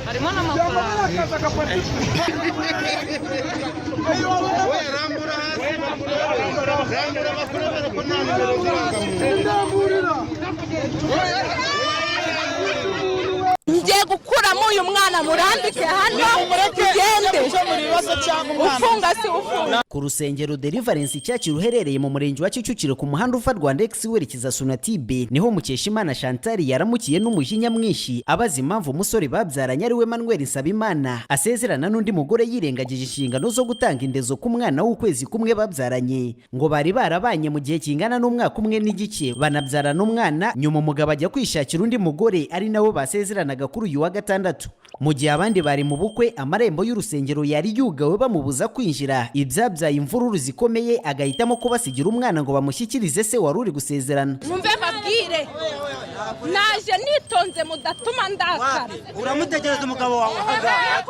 Harimo n'amafaranga. Ngiye gukuramo uyu mwana, murambike hano tugende. Ufunga si ufunga. Ku rusengero Deliverance Church ruherereye mu murenge wa Kicukiro, ku muhanda uva Rwandex werekeza Sonatube, niho Mukeshimana Chantal yaramukiye n'umujinya mwinshi, abaza impamvu umusore babyaranye, ari we Manuel Nsabimana, asezerana n'undi mugore yirengagije inshingano zo gutanga indezo ku mwana w'ukwezi kumwe babyaranye. Ngo bari barabanye mu gihe kingana n'umwaka umwe n'igice, banabyarana umwana. Nyuma umugabo ajya kwishakira undi mugore, ari nawe basezeranaga kuri uyu wa gatandatu. Mu gihe abandi bari mu bukwe, amarembo y'urusengero yari yugawe, bamubuza kwinjira, ibyabyaye imvururu zikomeye, agahitamo kubasigira umwana ngo bamushyikirize se wari uri gusezerana. Mwumve mbabwire, naje nitonze mudatuma ndakara. Uramutegereza umugabo wawe ahangaha.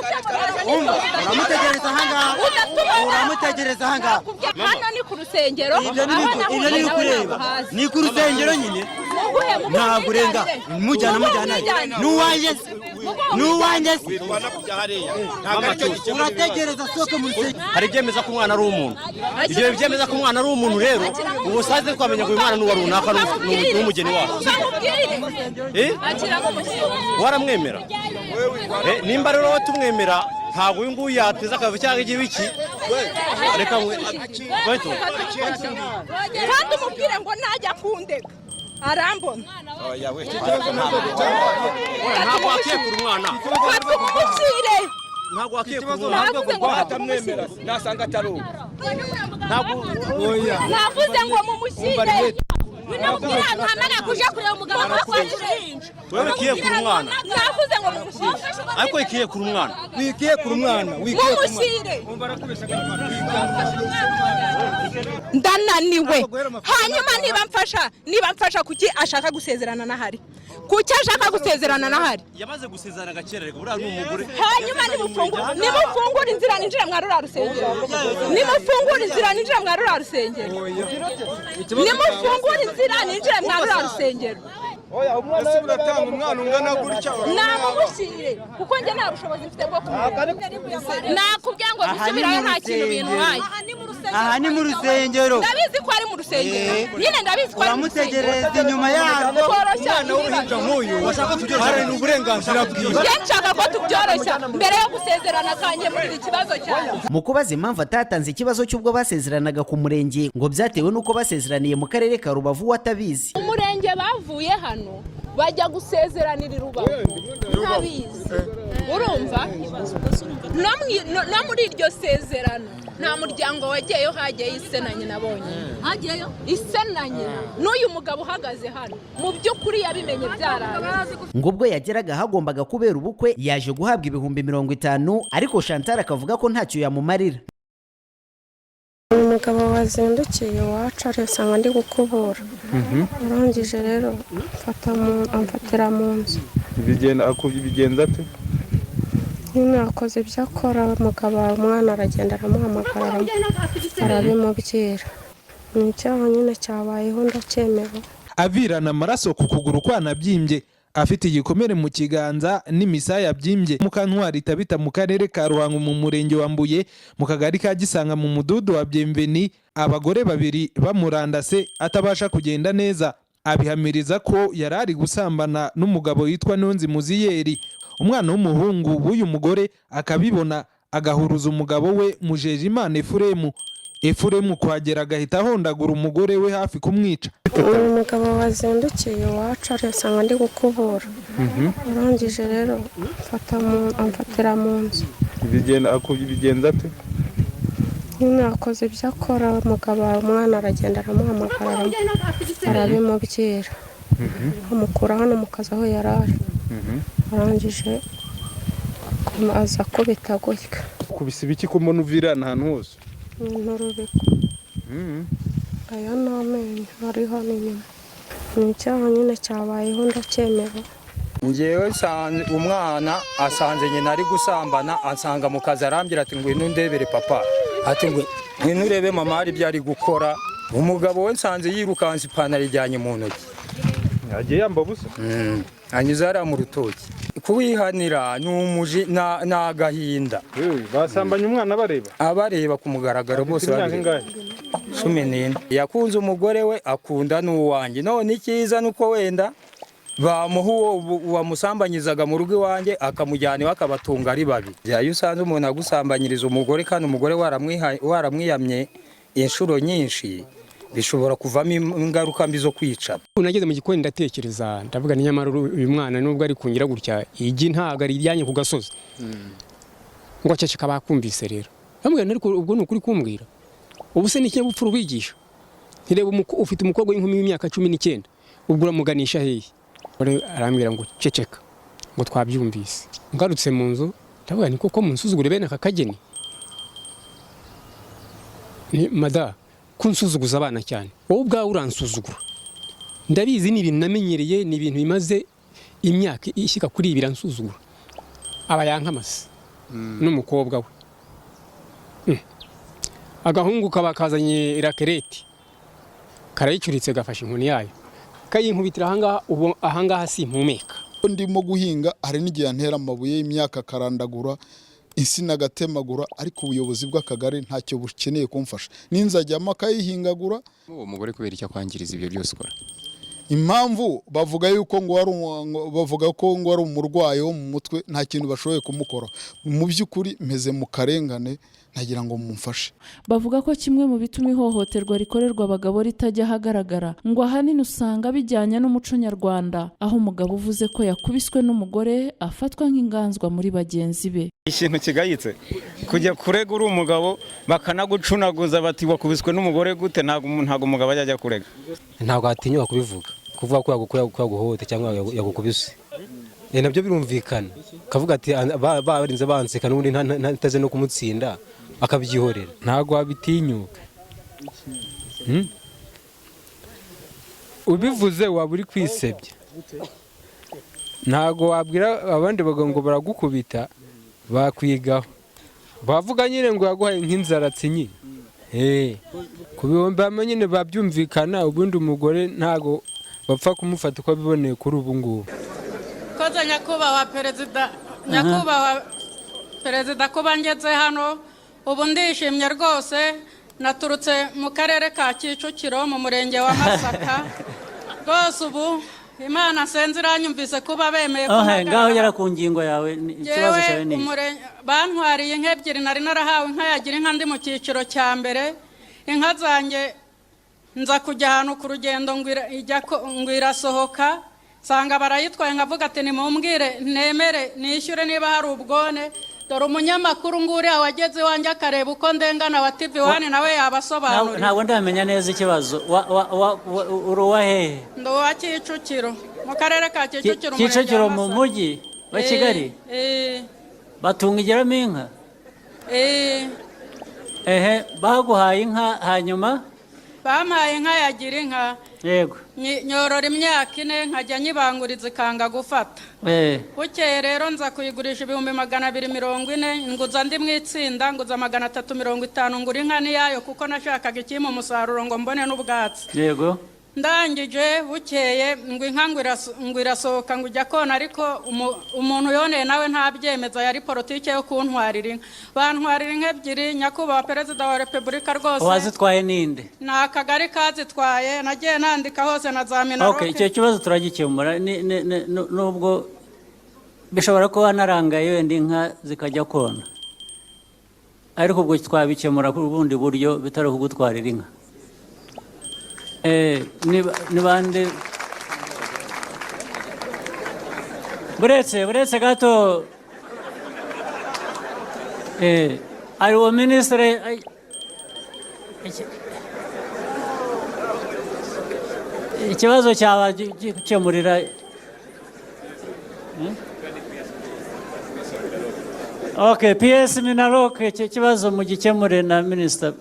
Umva, uramutegereza ahangaha. Udatuma. Uramutegereza ahangaha. Hano ni ku rusengero. Ibyo ni aho ibyo nahuye ni nawe kureba. ntabwo hazi. Ni ku rusengero nyine. Muguhe, muguhe. Ntabwo urenga. Mwijyanire. Mujyana, Muguhe, mujyana. mwijyanire. N'uwanjye se. Muguhe. N'uwanjye se. Urategereza soke mu rusengero. Hari ibyemeza ko umwana ari umuntu. Ibyo byemeza ko umwana ari umuntu rero, ubu saze twamenya ngo uyu mwana ni uwa runaka, ni uw'umugeni wacu. Bamubwire. Eh? Akira nk'umushyitsi. Waramwemera. Nimba rero wowe tumwemera, ntabwo uyu nguyu yateza akavuyo cyangwa igibiki. Reka Baitu. Kandi umubwire ngo najya kundega arambona. Ntabwo wakekura umwana. Fata umumushyire. Ntabwo wakekura umwana. Navuze ngo fata umumushyire. Nasanga atari uwo. Ntabwo. Navuze ngo mumushyire. Kuja kureba umugabo Wewe kiyekura umwana. Navuze ngo mumushyire. Ariko ikiyekura umwana. Wikekura umwana, wikekura umwana. Mumushyire, ndananiwe. Hanyuma niba mfasha, kuki ashaka gusezerana n'ahari? Kuki ashaka gusezerana n'ahari? Yamaze gusezerana agakera, reka buriya ni umugore. Hanyuma nimufungure inzira ninjire mwa ruriya rusengero. Nimufungure inzira ninjire mwa ruriya rusengero. Nimufungure inzira ninjire mwa ruriya rusengero. Ese uratanga umwana ungana gutya? Namumushyire, kuko njye nta bushobozi mfite bwo kumurera. Nakubwira ngo Aha ni gusubirayo mu nta kintu rusengero. bintwaye. Aha ni mu rusengero. Ndabizi ko ari mu rusengero. Nyine ndabizi ko ari mu rusengero. Uramutegereza inyuma yarwo. Tworoshya Umwana w'uruhinja nk'uyu haranira uburenganzira bwiwe. Njye nshaka ko tubyoroshya mbere yo gusezerana, kankemurira ikibazo cyanjye. Mu kubaza impamvu atatanze ikibazo cy'ubwo basezeranaga ku murenge, ngo byatewe n'uko basezeraniye mu karere ka Rubavu, we atabizi. Umurenge bavuye hano bajya gusezeranira i Rubavu ntabizi. Urumva, no muri iryo sezerano nta muryango wagiyeyo, hagiyeyo ise na nyina bonyine, ise na nyina n'uyu mugabo uhagaze hano. Mu by'ukuri yabimenye byarangiye. Ngo ubwo yageraga hagombaga kubera ubukwe, yaje guhabwa 50,000, ariko Chantal akavuga ko ntacyo yamumarira. Umugabo wazindukiye iwacu arisanga ndi gukubura, arangije rero amfatira mu nzu. Bigenda bigenza ate? Nyine akoze ibyo akora, umugabo umwana aragenda aramuhamagara, arabimubwira. Ni icyaha nyine cyabayeho, ndacyemera. Avirana amaraso ku kuguru kwanabyimbye, afite igikomere mu kiganza n'imisaya byimbye. Mukantwari Tabita, mu karere ka Ruhango, mu murenge wa Mbuye, mu kagari ka Gisanga, mu mudugudu wa Byemveni, abagore babiri bamurandase atabasha kugenda neza. Abihamiriza ko yari ari gusambana n'umugabo witwa Nonzi Muziyeri. Umwana w'umuhungu w'uyu mugore akabibona, agahuruza umugabo we Mujejimana Efuremu. Efuremu kuhagera agahita ahondagura umugore we hafi kumwica. Uyu mugabo wazindukiye iwacu arisanga ndi gukubura, arangije rero amfatira mu nzu. Bigenda bigenza ate? Nyine akoze ibyo akora, umugabo umwana aragenda aramuhamagara, arabimubwira, amukura hano mu kazi aho yari ari, arangije aza akubita gutya. Kubisa ibiki ko mbona uvirana ahantu hose? Nturubiko. Aya ni amenyo ari hano inyuma. Ni icyaha nyine cyabayeho, ndacyemera. Ngewe nsanze umwana asanze nyina ari gusambana, ansanga mu kazi, arambwira ati: "Ngwino ndebere papa," ati: "Ngwino urebe mama hari ibyo ari gukora." Umugabo we nsanze yirukanse, ipantaro ijyanye mu ntoki. Yagiye yamba busa. Anyuze hariya mu rutoki. Kuwihanira ni umuji ni agahinda. Basambanye umwana bareba. Abareba ku mugaragaro bose. Imyaka babireba. ingahe? 14. Yakunze umugore we, akunda n'uwanjye. None icyiza ni uko wenda bamuha uwo wamusambanyizaga mu rugo iwanjye, akamujyana iwe, akabatunga ari babiri. Iyo usanze umuntu agusambanyiriza umugore kandi umugore waramwiyamye inshuro nyinshi, bishobora kuvamo ingaruka mbi zo kwicana. Nageze mu gikoni ndatekereza, ndavuga ni nyamara uyu mwana nubwo ari kungira gutya, igi ntabwo arijyanye ku gasozi ngo aceceka. Bakumvise rero bamubwira, ariko ubwo ni ukuri kumbwira ubu se ni ikinyabupfura ubigisha? Ntireba ufite umukobwa w'inkumi w'imyaka 19, ubwo uramuganisha hehe? Arambwira ngo: "Ceceka," ngo: "Twabyumvise." Ngarutse mu nzu ndavuga ni koko munsuzugure bene aka kageni? Ni mada kunsuzuguza abana cyane, wowe ubwawe uransuzugura. Ndabizi, ni ibintu namenyereye, ni ibintu bimaze imyaka ishyika kuri ibiri ansuzugura. Aba yankamase n'umukobwa we. Agahungu kaba kazanye rakereti, karayicuritse, gafashe inkoni yayo, kayinkubitira ahangaha. Ubu ahangaha simpumeka. Ndimo guhinga, hari n'igihe antera amabuye y'imyaka, akarandagura insina, agatemagura, ariko ubuyobozi bw'akagari ntacyo bukeneye kumfasha. N'inzajyamo akayihingagura. Uwo mugore kubera icyo akwangiriza ibyo byose ukora? Impamvu bavuga yuko ngo wari bavuga ko ngo ari umurwayi wo mu mutwe, nta kintu bashoboye kumukora. Mu by'ukuri meze mu karengane, nagira ngo mumfashe. Bavuga ko kimwe mu bituma ihohoterwa rikorerwa abagabo ritajya ahagaragara, ngo ahanini usanga bijyanye n'umuco nyarwanda, aho umugabo uvuze ko yakubiswe n'umugore afatwa nk'inganzwa muri bagenzi be. Ikintu kigayitse kujya kurega uri umugabo, bakanagucunaguza bati: "Wakubiswe n'umugore gute?" Ntabwo umugabo ajya ajya kurega. Ntabwo watinyuka kubivuga, kuvuga ko yaguhohoteye cyangwa yagukubise. Nabyo birumvikana, kavuga ati: "Barinze banseka n'ubundi ntaze no kumutsinda," akabyihorera. Ntabwo wabitinyuka. Ubivuze waba uri kwisebya. Ntabwo wabwira abandi bagabo ngo baragukubita, bakwigaho, bavuga nyine ngo yaguhaye nk'inzaratsi nyine. Ku bihumbi hamwe nyine babyumvikana. Ubundi umugore ntabwo bapfa kumufata uko biboneye kuri ubu ngubu. Koze nyakubahwa perezida, nyakubahwa perezida, kuba ngeze hano ubu ndishimye rwose. Naturutse mu karere ka Kicukiro, mu murenge wa Masaka. Rwose ubu Imana nsenze iranyumvise kuba bemeye Ohe, ngaho gera ku ngingo yawe. Ikibazo cyawe ni iki? Bantwariye inka ebyiri nari narahawe, inka yagira inka, ndi mu cyiciro cya mbere. Inka zanjye nza kujya ahantu ku rugendo, ngo irasohoka, nsanga barayitwaye. Nkavuga ati: "Nimumbwire nemere nishyure niba hari ubwone." Dore umunyamakuru nguriya wageze iwanjye akareba uko ndengana wa TV One, nawe yabasobanurira. Ntabwo ndamenya neza ikibazo. Uri uwa hehe? Ndi uwa Kicukiro, mu karere ka Kicukiro, umurenge wa Kicukiro mu Masaka. mujyi wa Kigali? Eh. Batungigiramo inka? Eh. Ehe, baguhaye inka hanyuma? Bampaye inka yagira inka. Nyorora imyaka 4, nkajya nyibanguriza ikanga gufata. Bukeye rero nza kuyigurisha 240,000, nguza ndi mu itsinda, nguza 350, ngura inka niyayo, kuko nashakaga ikimpa umusaruro ngo mbone n'ubwatsi. Ndangije bukeye ngo inka ngo irasohoka, ngo ijya kona, ariko umuntu yoneye nawe ntabyemeza. Yari politike yo kuntwarira inka. Bantwarira inka ebyiri, nyakubahwa perezida wa repubulika, rwose. Uwazitwaye ninde? Ni akagari kazitwaye. Nagiye nandika hose na za MINALOC. Okay, icyo kibazo turagikemura. Nubwo bishobora kuba narangaye wenda inka zikajya kona, ariko ubwo twabikemura ku bundi buryo bitari ukugutwarira inka. Ni bande? Buretse gato. Ari uwo minisitiri ikibazo cyaba gikemurira? Okay, PS MINALOC, icyo kibazo mugikemure na minisita.